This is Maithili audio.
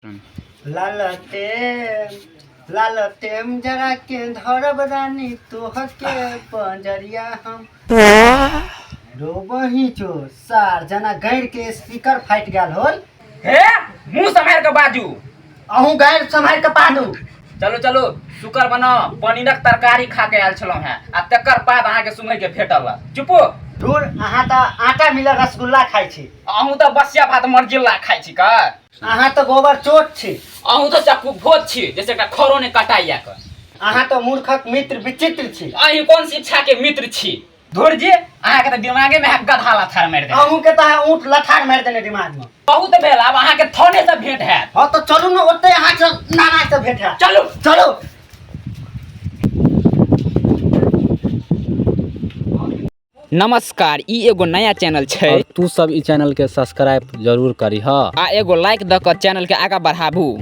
लालटेम लालटेम जरा के धरब रानी तोहके पंजरिया हम रोबही चो सार जना गैर के स्पीकर फाटि गेल होल। हे, मुंह सम्हारि के बाजू। अहूँ गैर सम्हारि के पादू। चलू चलू, शुक्र बनाओ, पनीरक तरकारी खा के आयल छलहुँ हेँ आ तकर बाद अहाँके सुनै के भेटल। चुपू। दूर, अहाँ तऽ आटा मिलल रसगुल्ला खाइ छी। अहूँ तऽ बसिया भात मरजिल्ला खाइ छी का। अहाँ तऽ गोबर चोट छी। अहूँ तऽ चक्कू भोज छी, जैसे एकटा खरो ने कटाइया के। अहाँ तऽ मूर्खक मित्र विचित्र छी। अहीं कोन शिक्षा के मित्र छी? धुर जी, अहाँके तऽ दिमागे में गधा लथार मारि देने। अहूँ के तऽ ऊँट लथार मारि देने दिमाग में। बहुत भेल, आब अहाँके थने से भेंट हैत। हाँ तऽ चलू ने ओतै अहाँ से नाना से भेंट हैत। चलू। चलू। नमस्कार, ई एगो नया चैनल छै और तू सब ई चैनल के सब्सक्राइब जरूर करीह आ एगो लाइक द के चैनल के आगा बढ़ाबू।